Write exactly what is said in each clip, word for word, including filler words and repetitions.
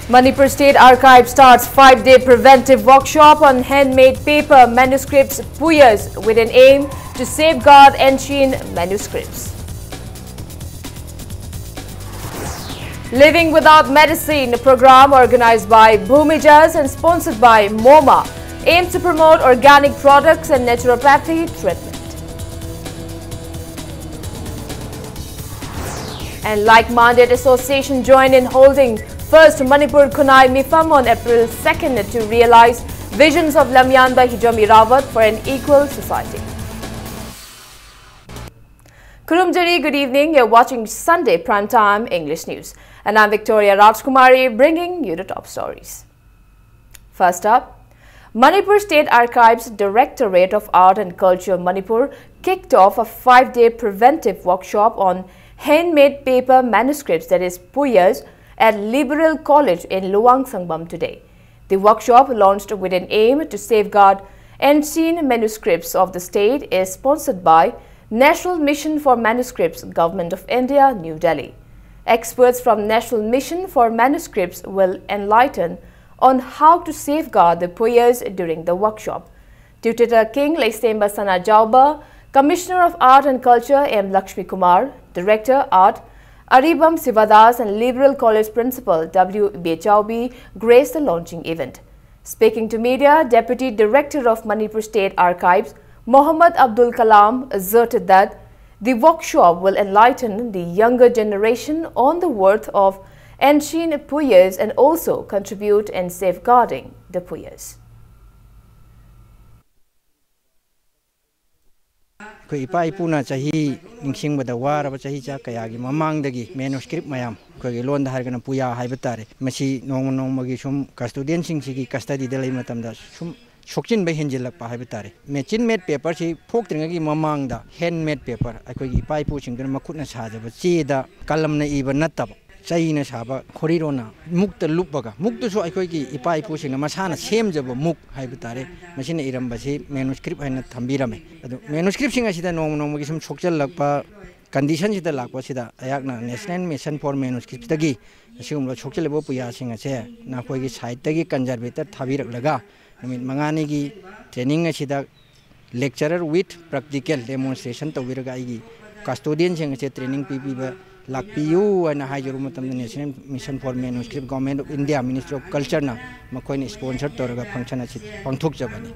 Manipur State Archive starts five-day preventive workshop on handmade paper manuscripts, Puyas, with an aim to safeguard ancient manuscripts. Living Without Medicine, a program organized by Bhumijas and sponsored by MoMA, aims to promote organic products and naturopathy treatment. And like-minded association joined in holding first Manipur Khunai Mifam on April second to realize visions of Lamyanba Hijomi Rawat for an equal society. Khulumjari, good evening. You're watching Sunday Prime Time English News. And I'm Victoria Rajkumari, bringing you the top stories. First up, Manipur State Archives Directorate of Art and Culture, Manipur, kicked off a five-day preventive workshop on handmade paper manuscripts, that is, Puyas, at Liberal College in Luang Sangbam today. The workshop, launched with an aim to safeguard ancient manuscripts of the state, is sponsored by National Mission for Manuscripts, Government of India, New Delhi. Experts from National Mission for Manuscripts will enlighten on how to safeguard the Puyas during the workshop. Tutita King Leisemba Sana Jauba, Commissioner of Art and Culture M Lakshmi Kumar, Director Art Aribam Sivadas and Liberal College Principal W Bechaubi graced the launching event. Speaking to media, Deputy Director of Manipur State Archives, Mohammad Abdul Kalam, asserted that the workshop will enlighten the younger generation on the worth of ancient Puyas and also contribute in safeguarding the Puyas. ꯑꯩꯈꯣꯏ ꯏꯄꯥ ꯏꯄꯨꯅ ꯆꯍꯤ ꯅꯤꯡꯁꯤꯡꯕꯗ ꯋꯥꯔꯕ ꯆꯍꯤ ꯆꯥ ꯀꯌꯥꯒꯤ ꯃꯃꯥꯡꯗꯒꯤ ꯃꯦꯅꯨꯁꯀ꯭ꯔꯤꯞ ꯃꯌꯥꯝ, ꯑꯩꯈꯣꯏꯒꯤ ꯂꯣꯟꯗ ꯍꯥꯏꯔꯒꯅ ꯄꯨꯌꯥ ꯍꯥꯏꯕ ꯇꯥꯔꯦ, ꯃꯁꯤ ꯅꯣꯡꯃ ꯅꯣꯡꯃꯒꯤ ꯁꯨꯝ ꯀꯁꯇꯣꯗꯤꯌꯟꯁꯤꯡꯁꯤꯒꯤ ꯀꯁꯇꯗꯤꯗ ꯂꯩꯕ ꯃꯇꯝꯗ ꯁꯨꯝ ꯁꯣꯛꯆꯤꯟꯕ ꯍꯦꯟꯖꯤꯜꯂꯛꯄ ꯍꯥꯏꯕ ꯇꯥꯔꯦ꯫ ꯃꯦꯆꯤꯟ ꯃꯦꯗ ꯄꯦꯄꯔꯁꯤ ꯊꯣꯛꯇ꯭ꯔꯤꯉꯩꯒꯤ ꯃꯃꯥꯡꯗ ꯍꯦꯟ ꯃꯦꯗ ꯄꯦꯄꯔ, ꯑꯩꯈꯣꯏꯒꯤ ꯏꯄꯥ ꯏꯄꯨꯁꯤꯡꯗꯨꯅ ꯃꯈꯨꯠꯅ ꯁꯥꯖꯕ ꯆꯦꯗ ꯀꯂꯝꯅ ꯏꯕ ꯅꯠꯇꯕ, ꯆꯩꯅ ꯁꯥꯕ ꯈꯣꯔꯤꯔꯣꯅ ꯃꯨꯛꯇ ꯂꯨꯞꯄꯒ, ꯃꯨꯛꯇꯨꯁꯨ ꯑꯩꯈꯣꯏꯒꯤ ꯏꯄꯥ ꯏꯄꯨꯁꯤꯡꯅ ꯃꯁꯥꯅ ꯁꯦꯝꯖꯕ ꯃꯨꯛ ꯍꯥꯏꯕ ꯇꯥꯔꯦ, ꯃꯁꯤꯅ ꯏꯔꯝꯕꯁꯤ ꯃꯦꯅꯨꯁꯀ꯭ꯔꯤꯞ ꯍꯥꯏꯅ ꯊꯝꯕꯤꯔꯝꯃꯦ꯫ ꯑꯗꯨ ꯃꯦꯅꯨꯁꯀ꯭ꯔꯤꯞꯁꯤꯡ ꯑꯁꯤꯗ ꯅꯣꯡꯃ ꯅꯣꯡꯃꯒꯤ ꯁꯨꯝ ꯁꯣꯛꯆꯜꯂꯛꯄ, ꯀꯟꯗꯤꯁꯟꯁꯤꯗ ꯂꯥꯛꯄꯁꯤꯗ ꯑꯩꯍꯥꯛꯅ National Mission for Manuscriptꯇꯒꯤ ꯑꯁꯤꯒꯨꯝꯕ ꯁꯣꯛꯆꯤꯜꯂꯕ ꯄꯨꯌꯥꯁꯤꯡ ꯑꯁꯦ ꯅꯈꯣꯏꯒꯤ ꯁꯥꯏꯠꯇꯒꯤ ꯀꯟꯖꯔꯕꯦꯇꯔ ꯊꯥꯕꯤꯔꯛꯂꯒ ꯅꯨꯃꯤꯠ ꯃꯉꯥꯅꯤꯒꯤ ꯇ꯭ꯔꯦꯅꯤꯡ ꯑꯁꯤꯗ lecturer with practical demonstration ꯇꯧꯕꯤꯔꯒ ꯑꯩꯒꯤ ꯀꯁꯇꯣꯗꯤꯌꯟꯁꯤꯡ ꯑꯁꯦ ꯇ꯭ꯔꯦꯅꯤꯡ ꯄꯤꯕꯤꯕ ꯂꯥꯛꯄꯤꯌꯨ ꯍꯥꯏꯅ ꯍꯥꯏꯖꯔꯨꯕ ꯃꯇꯝꯗ National Mission for Manuscript, Government of India, Ministry of Cultureꯅ ꯃꯈꯣꯏꯅ ꯏꯁꯄꯣꯟꯁꯔ ꯇꯧꯔꯒ ꯐꯪꯁꯟ ꯑꯁꯤ ꯄꯥꯡꯊꯣꯛꯆꯕꯅꯤ꯫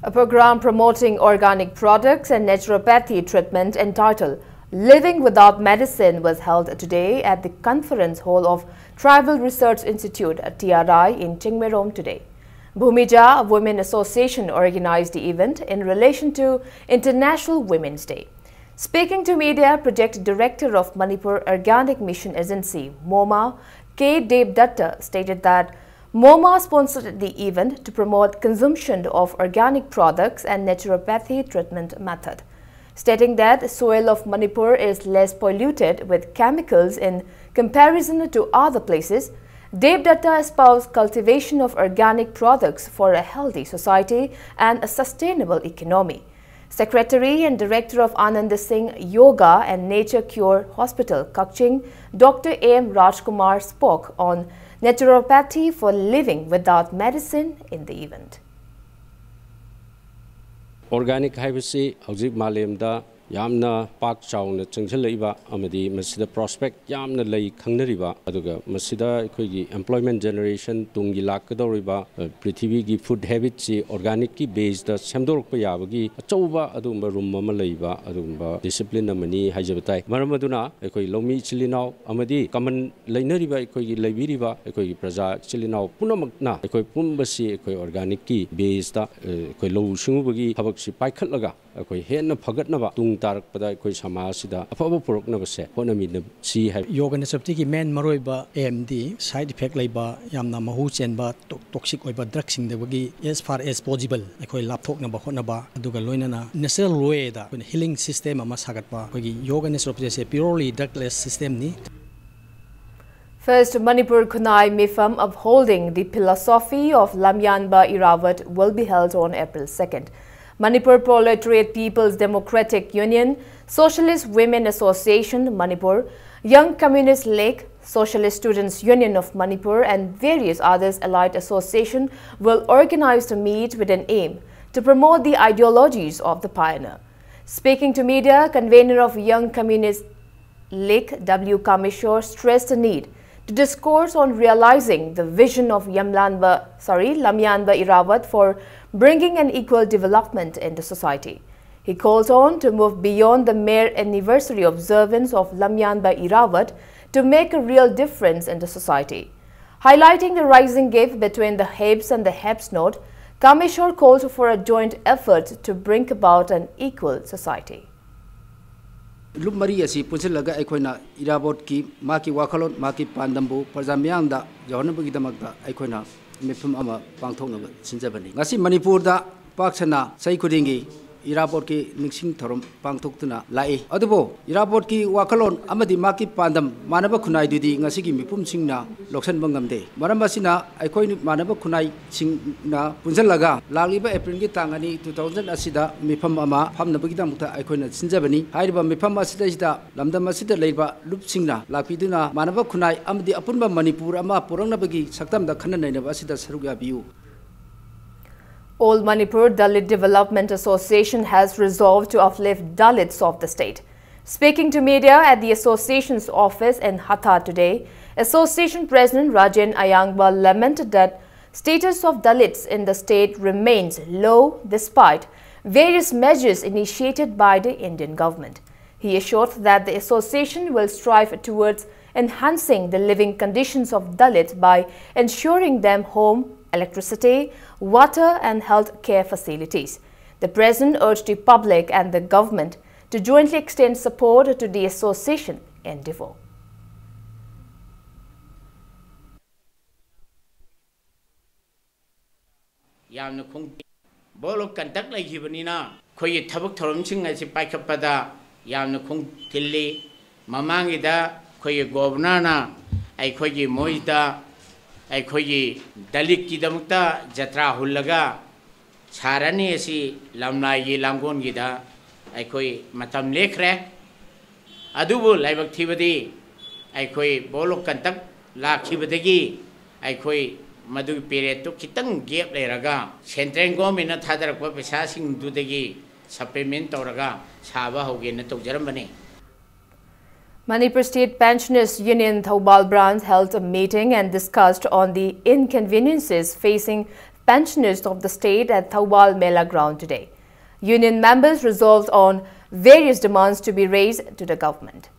A program promoting organic products and naturopathy treatment entitled Living Without Medicine was held today at the conference hall of Tribal Research Institute, T R I, in Chingmeirom today. Bhumija Women Association organized the event in relation to International Women's Day. Speaking to media, Project Director of Manipur Organic Mission Agency, MOMA, K Debdatta, stated that MOMA sponsored the event to promote consumption of organic products and naturopathy treatment method, stating that soil of Manipur is less polluted with chemicals in comparison to other places. Debdatta espoused cultivation of organic products for a healthy society and a sustainable economy. Secretary and Director of Anand Singh Yoga and Nature Cure Hospital, Kakching, Doctor A M Rajkumar spoke on naturopathy for living without medicine in the event. Organic ꯍꯥꯏꯕꯁꯤ ꯍꯧꯖꯤꯛ ꯃꯥꯂꯦꯝꯗ ꯌꯥꯝꯅ ꯄꯥꯛ ꯆꯥꯎꯅ ꯆꯪꯁꯤꯜꯂꯛꯏꯕ ꯑꯃꯗꯤ ꯃꯁꯤꯗ prospect ꯌꯥꯝꯅ ꯂꯩ ꯈꯪꯅꯔꯤꯕ, ꯑꯗꯨꯒ ꯃꯁꯤꯗ ꯑꯩꯈꯣꯏꯒꯤ employment generation, ꯇꯨꯡꯒꯤ ꯂꯥꯛꯀꯗꯧꯔꯤꯕ, ꯑ, ꯄ꯭ꯔꯤꯊꯤꯕꯤꯒꯤ food habitꯁꯤ organicꯀꯤ baseꯇ ꯁꯦꯝꯗꯣꯔꯛꯄ ꯌꯥꯕꯒꯤ ꯑꯆꯧꯕ ꯑꯗꯨꯒꯨꯝꯕ room ꯑꯃ ꯂꯩꯕ ꯑꯗꯨꯒꯨꯝꯕ discipline ꯑꯃꯅꯤ ꯍꯥꯏꯖꯕ ꯇꯥꯏ꯫ ꯃꯔꯝ ꯑꯗꯨꯅ ꯑꯩꯈꯣꯏ ꯂꯧꯃꯤ ꯏꯆꯤꯜ ꯏꯅꯥꯎ ꯑꯃꯗꯤ common ꯂꯩꯅꯔꯤꯕ ꯑꯩꯈꯣꯏꯒꯤ ꯂꯩꯕꯤꯔꯤꯕ ꯑꯩꯈꯣꯏꯒꯤ ꯄ꯭ꯔꯖꯥ ꯏꯆꯤꯜ ꯏꯅꯥꯎ ꯄꯨꯝꯅꯃꯛꯅ ꯑꯩꯈꯣꯏ ꯄꯨꯝꯕꯁꯤ ꯑꯩꯈꯣꯏ organicꯀꯤ baseꯇ, ꯑ, ꯑꯩꯈꯣꯏ ꯂꯧꯎ ꯁꯤꯡꯎꯕꯒꯤ ꯊꯕꯛꯁꯤ ꯄꯥꯏꯈꯠꯂꯒ ꯑꯩꯈꯣꯏ ꯍꯦꯟꯅ ꯐꯒꯠꯅꯕ ꯇꯨꯡ ꯇꯥꯔꯛꯄꯗ ꯑꯩꯈꯣꯏ ꯁꯃꯥꯖꯁꯤꯗ ꯑꯐꯕ ꯄꯨꯔꯛꯅꯕꯁꯦ ꯍꯣꯠꯅꯃꯤꯟꯅꯁꯤ ꯍꯥꯏꯕ꯫ Yoga naturopathyꯒꯤ main ꯃꯔꯨꯑꯣꯏꯕ aimꯗꯤ side effect ꯂꯩꯕ, ꯌꯥꯝꯅ ꯃꯍꯨ ꯆꯦꯟꯕ, to-, toxic ꯑꯣꯏꯕ drugꯁꯤꯡꯗꯒꯤ as far as possible ꯑꯩꯈꯣꯏ ꯂꯥꯞꯊꯣꯛꯅꯕ ꯍꯣꯠꯅꯕ, ꯑꯗꯨꯒ ꯂꯣꯏꯅꯅ natural wayꯗ ꯑꯩꯈꯣꯏꯅ healing system ꯑꯃ ꯁꯥꯒꯠꯄ꯫ ꯑꯩꯈꯣꯏꯒꯤ yoga naturopathyꯁꯦ purely drugless systemꯅꯤ꯫ First Manipur Khunai Mifam upholding the philosophy of Lamyanba Irawat will be held on April second. Manipur Proletariat People's Democratic Union Socialist Women Association Manipur, Young Communist League, Socialist Students Union of Manipur, and various others allied association will organize a meet with an aim to promote the ideologies of the pioneer. Speaking to media, convener of Young Communist League W Kameshwar stressed the need to discourse on realizing the vision of Yamlanba, sorry, Lamyanba Irawat for bringing an equal development in the society. He called on to move beyond the mere anniversary observance of Lamyanba Irawat to make a real difference in the society. Highlighting the rising gap between the haves and the haves not, Kameshwar called for a joint effort to bring about an equal society. ꯂꯨꯞ ꯃꯔꯤ ꯑꯁꯤ ꯄꯨꯟꯁꯤꯜꯂꯒ ꯑꯩꯈꯣꯏꯅ ꯏꯔꯥꯕꯣꯠꯀꯤ ꯃꯍꯥꯛꯀꯤ ꯋꯥꯈꯜꯂꯣꯟ, ꯃꯍꯥꯛꯀꯤ ꯄꯥꯟꯗꯝꯕꯨ ꯄ꯭ꯔꯖꯥ ꯃꯤꯌꯥꯝꯗ ꯌꯧꯍꯟꯅꯕꯒꯤꯗꯃꯛꯇ ꯑꯩꯈꯣꯏꯅ ꯃꯤꯐꯝ ꯑꯃ ꯄꯥꯡꯊꯣꯛꯅꯕ ꯁꯤꯟꯖꯕꯅꯤ꯫ ꯉꯁꯤ ꯃꯅꯤꯄꯨꯔꯗ ꯄꯥꯛ ꯁꯟꯅ ꯆꯍꯤ ꯈꯨꯗꯤꯡꯒꯤ ꯏꯔꯥꯕꯣꯠꯀꯤ ꯅꯤꯡꯁꯤꯡ ꯊꯧꯔꯝ ꯄꯥꯡꯊꯣꯛꯇꯨꯅ ꯂꯥꯛꯏ꯫ ꯑꯗꯨꯕꯨ ꯏꯔꯥꯕꯣꯠꯀꯤ ꯋꯥꯈꯜꯂꯣꯟ ꯑꯃꯗꯤ ꯃꯍꯥꯛꯀꯤ ꯄꯥꯟꯗꯝ ꯃꯥꯟꯅꯕ ꯈꯨꯟꯅꯥꯏꯗꯨꯗꯤ ꯉꯁꯤꯒꯤ ꯃꯤꯄꯨꯝꯁꯤꯡꯅ ꯂꯧꯁꯤꯟꯕ ꯉꯝꯗꯦ꯫ ꯃꯔꯝ ꯑꯁꯤꯅ ꯑꯩꯈꯣꯏ ꯃꯥꯟꯅꯕ ꯈꯨꯟꯅꯥꯏꯁꯤꯡꯅ ꯄꯨꯟꯁꯤꯜꯂꯒ ꯂꯥꯛꯂꯤꯕ ꯑꯦꯄ꯭ꯔꯤꯜꯒꯤ ꯇꯥꯡ ꯑꯅꯤ, two thousand ꯑꯁꯤꯗ ꯃꯤꯐꯝ ꯑꯃ ꯐꯝꯅꯕꯒꯤꯗꯃꯛꯇ ꯑꯩꯈꯣꯏꯅ ꯁꯤꯟꯖꯕꯅꯤ꯫ ꯍꯥꯏꯔꯤꯕ ꯃꯤꯐꯝ ꯑꯁꯤꯗꯩꯁꯤꯗ ꯂꯝꯗꯝ ꯑꯁꯤꯗ ꯂꯩꯕ ꯂꯨꯞꯁꯤꯡꯅ ꯂꯥꯛꯄꯤꯗꯨꯅ ꯃꯥꯟꯅꯕ ꯈꯨꯟꯅꯥꯏ ꯑꯃꯗꯤ ꯑꯄꯨꯟꯕ ꯃꯅꯤꯄꯨꯔ ꯑꯃ ꯄꯨꯔꯛꯅꯕꯒꯤ ꯁꯛꯇꯝꯗ ꯈꯟꯅ ꯅꯩꯅꯕ ꯑꯁꯤꯗ ꯁꯔꯨꯛ ꯌꯥꯕꯤꯌꯨ꯫ All Manipur Dalit Development Association has resolved to uplift Dalits of the state. Speaking to media at the association's office in Hatha today, Association President Rajen Ayangba lamented that status of Dalits in the state remains low despite various measures initiated by the Indian government. He assured that the association will strive towards enhancing the living conditions of Dalits by ensuring them home, electricity, water and health care facilities. The president urged the public and the government to jointly extend support to the association endeavor. ꯌꯥꯝꯅ ꯈꯣꯡ ꯕꯣꯜ of conduct ꯂꯩꯈꯤꯕꯅꯤꯅ ꯑꯩꯈꯣꯏꯒꯤ ꯊꯕꯛ ꯊꯧꯔꯝꯁꯤꯡ ꯑꯁꯤ ꯄꯥꯏꯈꯠꯄꯗ ꯌꯥꯝꯅ ꯈꯣꯡ ꯊꯤꯜꯂꯤ꯫ ꯃꯃꯥꯡꯒꯤꯗ ꯑꯩꯈꯣꯏꯒꯤ ꯒꯣꯕꯔꯅꯔꯅ ꯑꯩꯈꯣꯏꯒꯤ ꯃꯣꯏꯗ ꯑꯩꯈꯣꯏꯒꯤ ꯗꯂꯤꯠꯀꯤꯗꯃꯛꯇ ꯖꯇ꯭ꯔꯥ ꯍꯨꯜꯂꯒ ꯁꯥꯔꯅꯤ ꯑꯁꯤ ꯂꯝꯂꯥꯏꯒꯤ ꯂꯥꯡꯒꯣꯜꯒꯤꯗ ꯑꯩꯈꯣꯏ ꯃꯇꯝ ꯂꯦꯛꯈ꯭ꯔꯦ꯫ ꯑꯗꯨꯕꯨ ꯂꯥꯏꯕꯛ ꯊꯤꯕꯗꯤ ꯑꯩꯈꯣꯏ Board of Conduct ꯂꯥꯛꯈꯤꯕꯗꯒꯤ ꯑꯩꯈꯣꯏ ꯃꯗꯨꯒꯤ periodꯇꯨ ꯈꯤꯇꯪ gap ꯂꯩꯔꯒ central governmentꯅ ꯊꯥꯗꯔꯛꯄ ꯄꯩꯁꯥꯁꯤꯡꯗꯨꯗꯒꯤ supplement ꯇꯧꯔꯒ ꯁꯥꯕ ꯍꯧꯒꯦꯅ ꯇꯧꯖꯔꯝꯕꯅꯤ꯫ Manipur State Pensioners Union Thoubal branch held a meeting and discussed on the inconveniences facing pensioners of the state at Thoubal Mela ground today. Union members resolved on various demands to be raised to the government.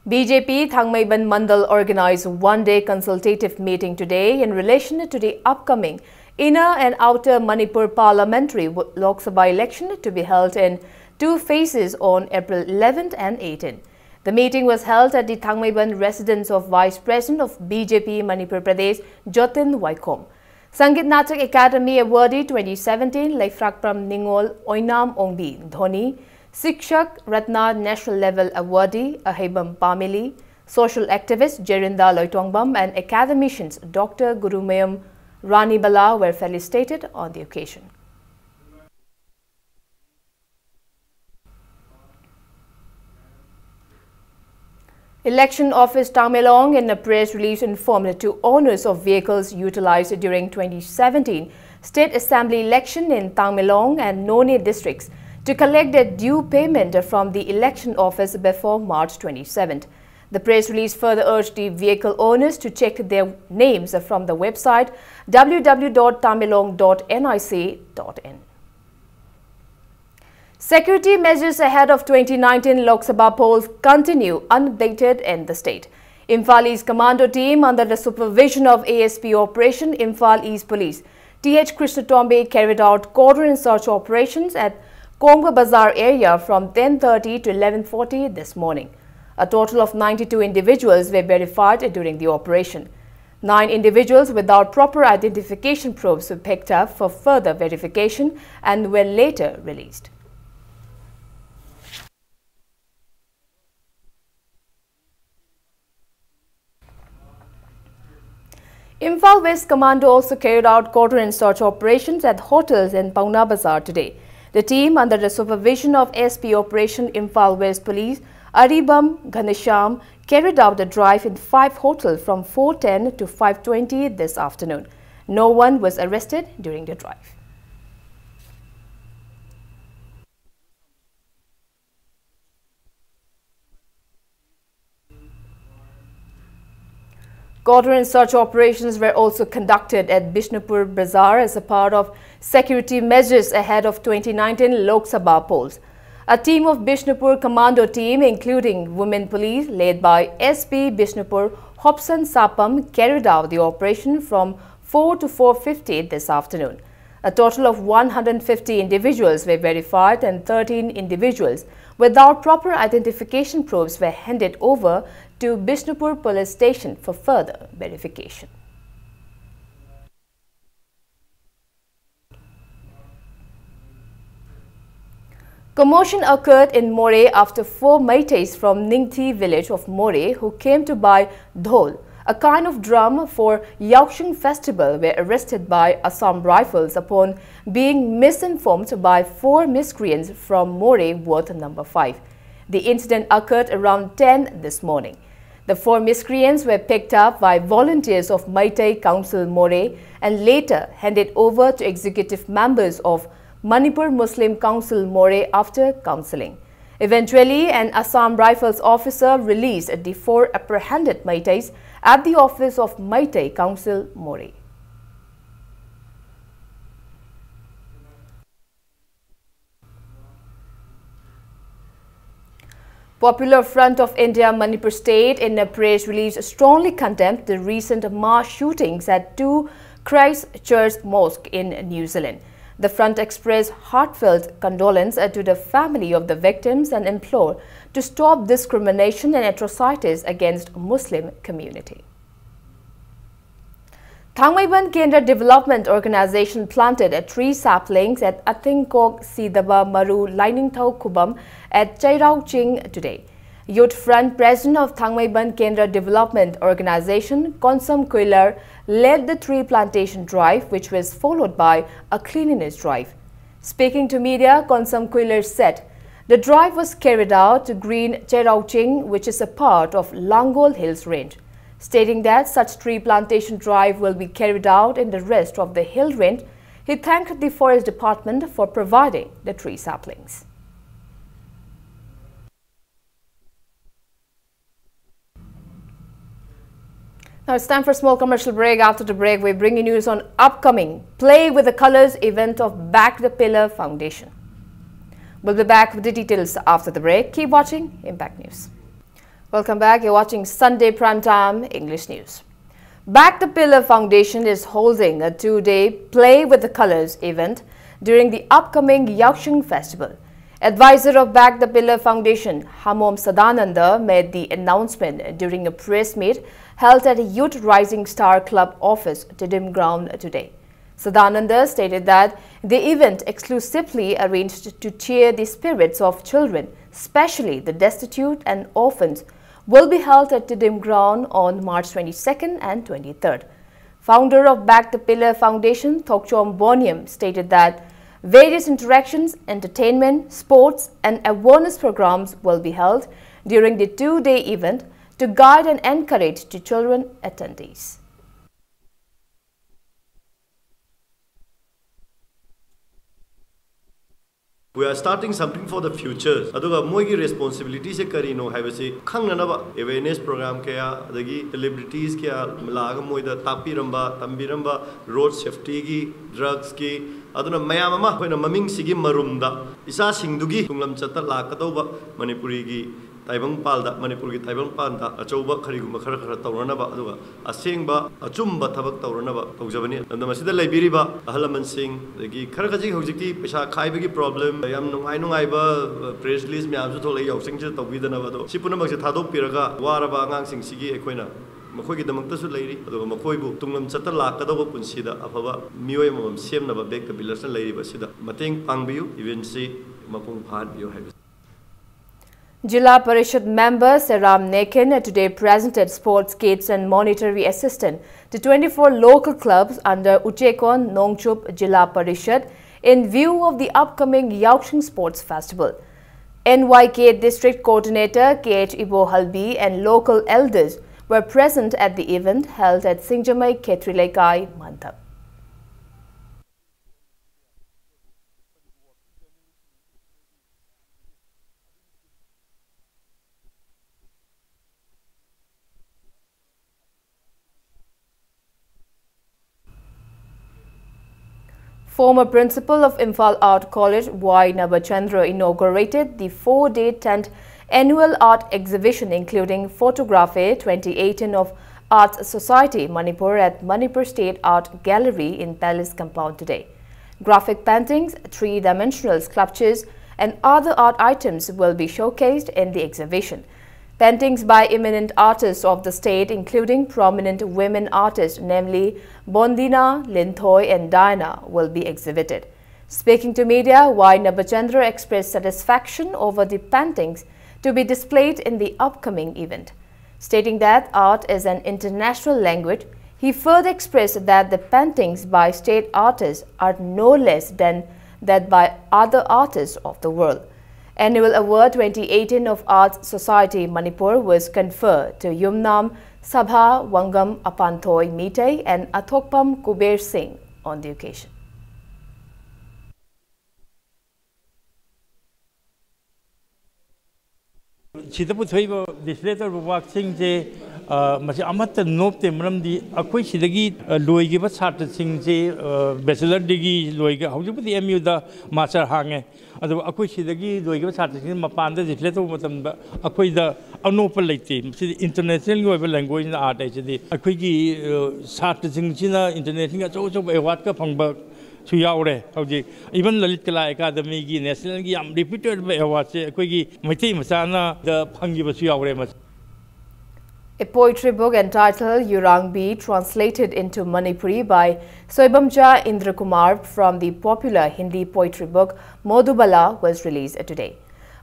B J P Thangmeiban Mandal organized one-day consultative meeting today in relation to the upcoming Inner and Outer Manipur Parliamentary Lok Sabha election to be held in two phases on April eleventh and eighteenth. The meeting was held at the Thangmeiban residence of Vice President of B J P Manipur Pradesh, Jotin Waikhom. Sangeet Natak Academy Awardee twenty seventeen, Leifrakpam Ningol, Oinam Ongbi Dhoni, Sikshak Ratna National Level Awardee, Aheibam Pamili, social activist Jerinda Loitongbam, and academicians Doctor Gurumayam Ranibala were felicitated on the occasion. Election Office Tamenglong in a press release informed two owners of vehicles utilized during twenty seventeen State Assembly election in Tamenglong and Noney districts to collect their due payment from the election office before March twenty-seventh. The press release further urged the vehicle owners to check their names from the website w w w dot tamenglong dot n i c dot in. Security measures ahead of twenty nineteen Lok Sabha polls continue unabated in the state. Imphal East Commando team, under the supervision of A S P Operation Imphal East Police, T H Krishna Tombe, carried out cordon search operations at Komga Bazar area from ten thirty to eleven forty this morning. A total of ninety-two individuals were verified during the operation. Nine individuals without proper identification proofs were picked up for further verification and were later released. Imphal West Commando also carried out cordon search operations at hotels in Paona Bazar today. The team, under the supervision of S P Operation Imphal West Police Aribam Ghanshyam, carried out the drive in five hotels from four ten to five twenty this afternoon. No one was arrested during the drive. Cordon search operations were also conducted at Bishnupur Bazar as a part of security measures ahead of twenty nineteen Lok Sabha polls. A team of Bishnupur commando team, including women police led by S P Bishnupur Hobson Sapam, carried out the operation from four to four fifty this afternoon. A total of one hundred fifty individuals were verified and thirteen individuals without proper identification proofs were handed over to Bishnupur Police Station for further verification. Commotion occurred in Moreh after four Meiteis from Ningthi village of Moreh, who came to buy dhol, a kind of drum for Yaoshing festival, were arrested by Assam Rifles upon being misinformed by four miscreants from Moreh ward number five. The incident occurred around ten this morning. The four miscreants were picked up by volunteers of Meitei Council Moreh and later handed over to executive members of Manipur Muslim Council Moreh after counseling. Eventually, an Assam Rifles officer released the four apprehended Meiteis at the office of Meitei Council Moreh. Popular Front of India Manipur State, in a press release, strongly condemned the recent mass shootings at two Christchurch mosque in New Zealand. The front expressed heartfelt condolence to the family of the victims and implored to stop discrimination and atrocities against Muslim community. Thangmeiban Kendra Development Organization planted a tree saplings at Atingkok Sidaba Maru Lainingthau Khubam at Chairao Ching today. Youth Front President of Thangmeiban Kendra Development Organization, Konsam Kuilar, led the tree plantation drive, which was followed by a cleanliness drive. Speaking to media, Konsam Kuilar said the drive was carried out to Green Cherauching, which is a part of Langol Hills Range, stating that such tree plantation drive will be carried out in the rest of the hill range. He thanked the Forest Department for providing the tree saplings. Now it's time for a small commercial break. After the break, we bring you news on upcoming Play with the Colors event of Back the Pillar Foundation. We'll be back with the details after the break. Keep watching Impact News. Welcome back. You're watching Sunday Prime Time English News. Back the Pillar Foundation is holding a two-day Play with the Colors event during the upcoming Yaosheng Festival. Advisor of Back the Pillar Foundation, Hamom Sadananda, made the announcement during a press meet held at Youth Rising Star Club office, Tiddim Ground, today. Sadananda stated that the event, exclusively arranged to cheer the spirits of children, especially the destitute and orphans, will be held at Tiddim Ground on March twenty-second and twenty-third. Founder of Back the Pillar Foundation, Thokchom Boniam, stated that various interactions, entertainment, sports, and awareness programs will be held during the two-day event to guide and encourage the children attendees. We are starting something for the future. ꯑꯗꯨꯒ ꯃꯣꯏꯒꯤ responsibility ꯁꯦ ꯀꯔꯤꯅꯣ ꯍꯥꯏꯕꯁꯤ ꯈꯪꯅꯅꯕ awareness program ꯀꯌꯥ, ꯑꯗꯒꯤ celebrities ꯀꯌꯥ ꯂꯥꯛꯑꯒ ꯃꯣꯏꯗ ꯇꯥꯛꯄꯤꯔꯝꯕ, ꯇꯝꯕꯤꯔꯝꯕ, road safety ꯒꯤ, drugs ꯀꯤ, ꯑꯗꯨꯅ ꯃꯌꯥꯝ ꯑꯃ ꯑꯩꯈꯣꯏꯅ ꯃꯃꯤꯡꯁꯤꯒꯤ ꯃꯔꯨꯝꯗ ꯏꯆꯥꯁꯤꯡꯗꯨꯒꯤ ꯇꯨꯡꯂꯝꯆꯠꯇ ꯂꯥꯛꯀꯗꯧꯕ ꯃꯅꯤꯄꯨꯔꯤꯒꯤ ꯇꯥꯏꯕꯪꯄꯥꯜꯗ, ꯃꯅꯤꯄꯨꯔꯒꯤ ꯇꯥꯏꯕꯪꯄꯥꯜꯗ ꯑꯆꯧꯕ ꯀꯔꯤꯒꯨꯝꯕ ꯈꯔ ꯈꯔ ꯇꯧꯔꯅꯕ, ꯑꯗꯨꯒ ꯑꯁꯦꯡꯕ ꯑꯆꯨꯝꯕ ꯊꯕꯛ ꯇꯧꯔꯅꯕ ꯇꯧꯖꯕꯅꯤ꯫ ꯑꯗꯨꯅ ꯃꯁꯤꯗ ꯂꯩꯕꯤꯔꯤꯕ ꯑꯍꯜ ꯂꯃꯟꯁꯤꯡ, ꯑꯗꯒꯤ ꯈꯔ ꯈꯖꯤꯛ ꯍꯧꯖꯤꯛꯇꯤ ꯄꯩꯁꯥ ꯈꯥꯏꯕꯒꯤ problem, ꯌꯥꯝ ꯅꯨꯡꯉꯥꯏ ꯅꯨꯡꯉꯥꯏꯕ press release ꯃꯌꯥꯝꯁꯨ ꯊꯣꯛꯂꯛꯏ ꯌꯥꯎꯁꯪꯁꯤꯗ ꯇꯧꯕꯤꯗꯅꯕ꯫ ꯑꯗꯣ ꯁꯤ ꯄꯨꯝꯅꯃꯛꯁꯦ ꯊꯥꯗꯣꯛꯄꯤꯔꯒ ꯋꯥꯔꯕ ꯑꯉꯥꯡꯁꯤꯡꯁꯤꯒꯤ ꯑꯩꯈꯣꯏꯅ ꯃꯈꯣꯏꯒꯤꯗꯃꯛꯇꯁꯨ ꯂꯩꯔꯤ, ꯑꯗꯨꯒ ꯃꯈꯣꯏꯕꯨ ꯇꯨꯡꯂꯝꯆꯠꯇ ꯂꯥꯛꯀꯗꯧꯕ ꯄꯨꯟꯁꯤꯗ ꯑꯐꯕ ꯃꯤꯑꯣꯏ ꯑꯃꯃꯝ ꯁꯦꯝꯅꯕ Back the Pillars ꯅ ꯂꯩꯔꯤꯕ ꯑꯁꯤꯗ ꯃꯇꯦꯡ ꯄꯥꯡꯕꯤꯌꯨ, event ꯁꯤ ꯃꯄꯨꯡ ꯐꯥꯍꯟꯕꯤꯌꯨ ꯍꯥꯏꯕꯁꯤ꯫ Zilla Parishad member Seram Neken today presented sports kits and monetary assistance to twenty-four local clubs under Uchekon Nongchup Zilla Parishad in view of the upcoming Yaoshing Sports Festival. N Y K district coordinator K H Ibo Halbi and local elders were present at the event held at Singjamei Khetri Leikai, Mantap. Former principal of Imphal Art College, Y Nabachandra, inaugurated the four-day tent annual art exhibition, including Photography twenty eighteen of Arts Society Manipur at Manipur State Art Gallery in Palace Compound today. Graphic paintings, three-dimensional sculptures, and other art items will be showcased in the exhibition. Paintings by eminent artists of the state, including prominent women artists, namely Bondina, Linthoi, and Diana, will be exhibited. Speaking to media, Y Nabachandra expressed satisfaction over the paintings to be displayed in the upcoming event. Stating that art is an international language, he further expressed that the paintings by state artists are no less than that by other artists of the world. Annual Award twenty eighteen of Arts Society Manipur was conferred to Yumnam Sabha Wangam Apanthoi Meitei and Athokpam Kuber Singh on the occasion. ꯁꯤꯗ ꯄꯨꯊꯣꯛꯏꯕ display ꯇꯧꯔꯤꯕ ꯋꯥꯛꯁꯤꯡꯁꯦ, ꯑ, ꯃꯁꯤ ꯑꯃꯠꯇ ꯅꯣꯞꯇꯦ, ꯃꯔꯝꯗꯤ ꯑꯩꯈꯣꯏ ꯁꯤꯗꯒꯤ, ꯑ, ꯂꯣꯏꯈꯤꯕ ꯁꯥꯇ꯭ꯔꯁꯤꯡꯁꯦ, ꯑ, ꯕꯦꯆꯦꯂꯔ ꯗꯤꯒ꯭ꯔꯤ ꯂꯣꯏꯒ-, ꯍꯧꯖꯤꯛꯄꯨꯗꯤ ꯑꯦꯝ ꯌꯨꯗ ꯃꯥꯁꯇꯔ ꯍꯥꯡꯉꯦ, ꯑꯗꯨꯕꯨ ꯑꯩꯈꯣꯏ ꯁꯤꯗꯒꯤ ꯂꯣꯏꯈꯤꯕ ꯁꯥꯇ꯭ꯔꯁꯤꯡꯁꯤ ꯃꯄꯥꯟꯗ ꯗꯤꯁꯄ꯭ꯂꯦ ꯇꯧꯕ ꯃꯇꯝꯗ ꯑꯩꯈꯣꯏꯗ ꯑꯅꯣꯞꯄ ꯂꯩꯇꯦ꯫ ꯃꯁꯤꯗꯤ ꯏꯟꯇꯔꯅꯦꯁꯅꯦꯜꯒꯤ ꯑꯣꯏꯕ ꯂꯦꯡꯒ꯭ꯋꯦꯖꯅ, ꯑꯥꯔꯠ ꯍꯥꯏꯁꯤꯗꯤ꯫ ꯑꯩꯈꯣꯏꯒꯤ, ꯑ, ꯁꯥꯇ꯭ꯔꯁꯤꯡꯁꯤꯅ ꯏꯟꯇꯔꯅꯦꯁꯅꯦꯜꯒꯤ ꯑꯆꯧ ꯑꯆꯧꯕ ꯑꯦꯋꯥꯔꯗꯀ ꯐꯪꯕ ꯁꯨ ꯌꯥꯎꯔꯦ꯫ ꯍꯧꯖꯤꯛ even ꯂꯂꯤꯠ ꯀꯂꯥ ꯑꯦꯀꯥꯗꯃꯤꯒꯤ ꯅꯦꯁꯅꯦꯜꯒꯤ ꯌꯥꯝ ꯔꯤꯄ꯭ꯌꯨꯇꯦꯠ ꯑꯣꯏꯕ ꯑꯦꯋꯥꯔꯗꯁꯦ ꯑꯩꯈꯣꯏꯒꯤ ꯃꯩꯇꯩ ꯃꯆꯥꯅ ꯗ ꯐꯪꯈꯤꯕꯁꯨ ꯌꯥꯎꯔꯦ꯫ ꯃꯁꯤ A poetry book entitled Yurangbi, translated into Manipuri by Soibamcha Indrakumar from the popular Hindi poetry book Modhubala, was released today.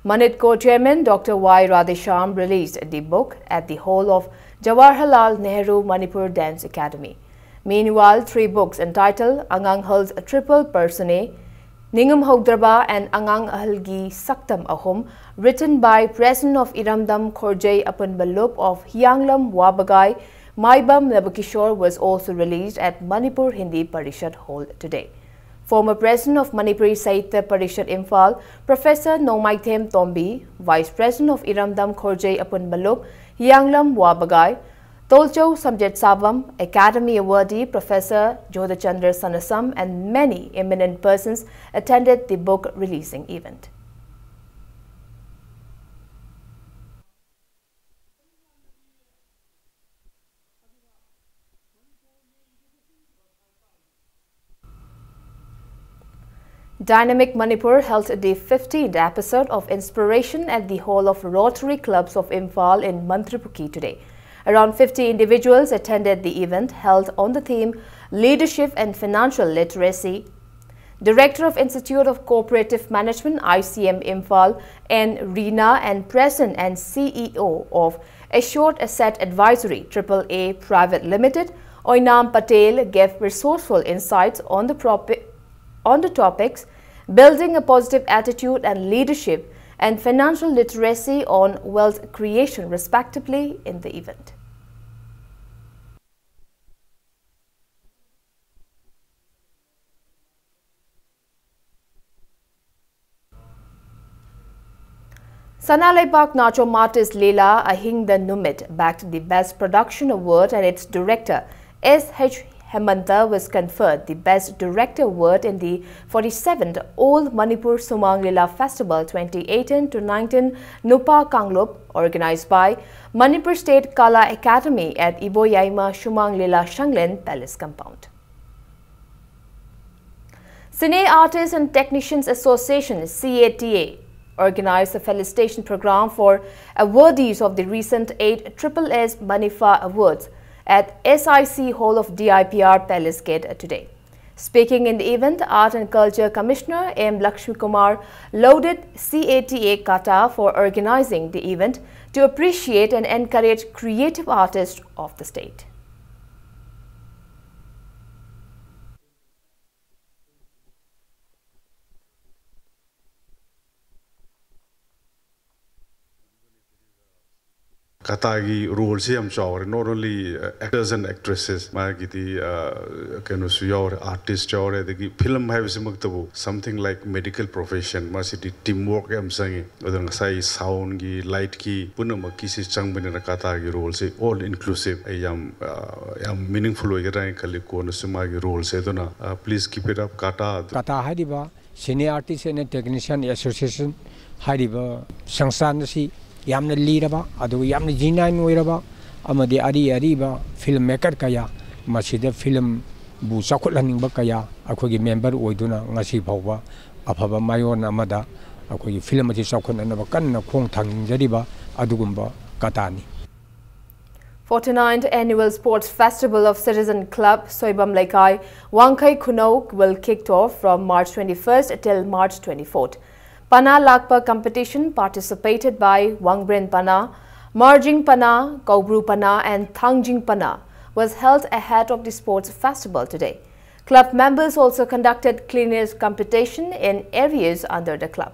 Manitco Chairman Doctor Y Radheshyam released the book at the hall of Jawaharlal Nehru Manipur Dance Academy. Meanwhile, three books entitled Angang Ahal's Triple Persona, Ningum Hogdraba and Angang Ahalgi Saktam Ahum, written by President of Iramdam Khorjei Apunba Lup of Hianglam Wabagai, Maibam Nebukishore, was also released at Manipur Hindi Parishad Hall today. Former President of Manipuri Sahitya Parishad Imphal, Professor Nongmaithem Tombi, Vice President of Iramdam Khorjei Apunba Lup, Hianglam Wabagai, Tolcho Samjet Sabam, Academy Awardee Professor Jodhachandra Sanasam, and many eminent persons attended the book releasing event. Dynamic Manipur held the fifteenth episode of Inspiration at the Hall of Rotary Clubs of Imphal in Mantripuki today. Around fifty individuals attended the event held on the theme Leadership and Financial Literacy. Director of Institute of Cooperative Management, I C M Imphal, N Rina, and President and C E O of Assured Asset Advisory, triple A Private Limited, Oinam Patel, gave resourceful insights on the propi-, on the topics building a positive attitude and leadership and financial literacy on wealth creation, respectively, in the event. Sanaleibak Nacho Matis Lila Ahingda Numit bagged the Best Production Award, and its director, S H Hemanta, was conferred the Best Director Award in the forty-seventh All Manipur Sumang Lila Festival twenty eighteen to nineteen Nupa Kanglup, organized by Manipur State Kala Academy at Iboyaima Sumang Lila Shanglen Palace Compound. Cine Artists and Technicians Association, C A T A, organized a felicitation program for awardees of the recent eight triple S Manifa Awards at S I C Hall of D I P R Palace Gate today. Speaking in the event, Art and Culture Commissioner M Lakshmi Kumar lauded CATA Kata for organizing the event to appreciate and encourage creative artists of the state. ꯀꯇꯥꯒꯤ ꯔꯣꯜꯁꯦ ꯌꯥꯝ ꯆꯥꯎꯔꯦ꯫ Not only actors and actresses, ꯃꯥꯒꯤꯗꯤ ꯀꯩꯅꯣꯁꯨ ꯌꯥꯎꯔꯦ, artist ꯌꯥꯎꯔꯦ, ꯑꯗꯒꯤ film ꯍꯥꯏꯕꯁꯤꯃꯛꯇꯕꯨ something like medical profession, ꯃꯁꯤꯗꯤ team work ꯌꯥꯝ ꯆꯪꯉꯤ꯫ ꯑꯗꯨꯅ ꯉꯁꯥꯏ ꯁꯥꯎꯟꯒꯤ, ꯂꯥꯏꯠꯀꯤ ꯄꯨꯝꯅꯃꯛꯀꯤꯁꯤ ꯆꯪꯕꯅꯤꯅ ꯀꯇꯥꯒꯤ ꯔꯣꯜꯁꯦ all inclusive ꯑꯩ ꯌꯥꯝ ꯌꯥꯝ ꯃꯤꯅꯤꯡꯐꯨꯜ ꯑꯣꯏꯒꯗ꯭ꯔꯥ ꯍꯥꯏꯅ ꯈꯜꯂꯤ ꯀꯣꯟꯅꯁꯨ ꯃꯥꯒꯤ ꯔꯣꯜꯁꯦ꯫ ꯑꯗꯨꯅ please keep it up ꯀꯇꯥ꯫ ꯀꯇꯥ ꯍꯥꯏꯔꯤꯕ Senior Artist and Technician Association ꯍꯥꯏꯔꯤꯕ ꯁꯪꯁꯊꯥꯟ ꯑꯁꯤ ꯌꯥꯝꯅ ꯂꯤꯔꯕ ꯑꯗꯨꯒ ꯌꯥꯝꯅ ꯖꯤꯅꯥꯏꯟ ꯑꯣꯏꯔꯕ ꯑꯃꯗꯤ ꯑꯔꯤ ꯑꯔꯤꯕ ꯐꯤꯂꯝ ꯃꯦꯀꯔ ꯀꯌꯥ ꯃꯁꯤꯗ ꯐꯤꯂꯝꯕꯨ ꯆꯥꯎꯈꯠꯍꯟꯅꯤꯡꯕ ꯀꯌꯥ ꯑꯩꯈꯣꯏꯒꯤ ꯃꯦꯝꯕꯔ ꯑꯣꯏꯗꯨꯅ ꯉꯁꯤ ꯐꯥꯎꯕ ꯑꯐꯕ ꯃꯥꯏꯑꯣꯟ ꯑꯃꯗ ꯑꯩꯈꯣꯏꯒꯤ ꯐꯤꯂꯝ ꯑꯁꯤ ꯆꯥꯎꯈꯠꯅꯅꯕ ꯀꯟꯅ ꯈꯣꯡ ꯊꯥꯡꯖꯤꯟꯖꯔꯤꯕ ꯑꯗꯨꯒꯨꯝꯕ ꯀꯇꯥꯅꯤ꯫ Forty-ninth Annual Sports Festival of Citizen Club Soibam Leikai, Wangkhei Khunou will kicked off from March twenty-first till March twenty-fourth. Pana Lakpa competition participated by Wangbrin Pana, Marjing Pana, Kaubru Pana and Thangjing Pana was held ahead of the sports festival today. Club members also conducted cleanliness competition in areas under the club.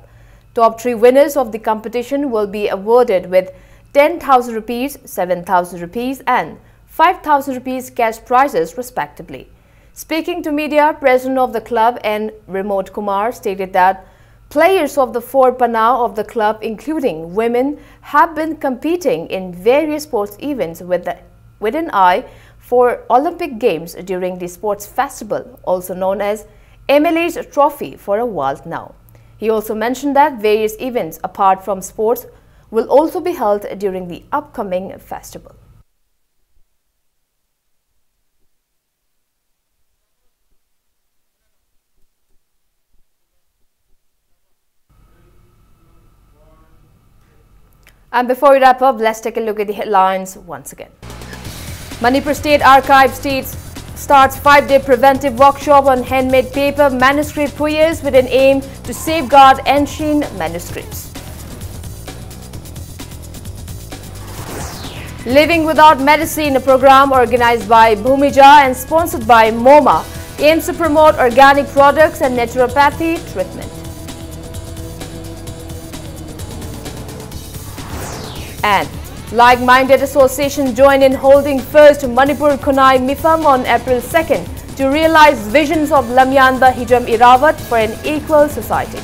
Top three winners of the competition will be awarded with ten thousand rupees, seven thousand rupees and five thousand rupees cash prizes respectively. Speaking to media, president of the club N Remote Kumar stated that players of the four Pana of the club, including women, have been competing in various sports events with, the, with an eye for Olympic Games during the sports festival, also known as M L A's Trophy, for a while now. He also mentioned that various events apart from sports will also be held during the upcoming festival. And before we wrap up, let's take a look at the headlines once again. Manipur State Archive states Starts five-day preventive workshop on handmade paper manuscript puyas with an aim to safeguard ancient manuscripts. Living Without Medicine, a program organized by Bhumija and sponsored by MoMA, aims to promote organic products and naturopathy treatment. And like-minded association join in holding first Manipur Khonai Mifam on April second to realize visions of Lamyanba Hijam Irawat for an equal society.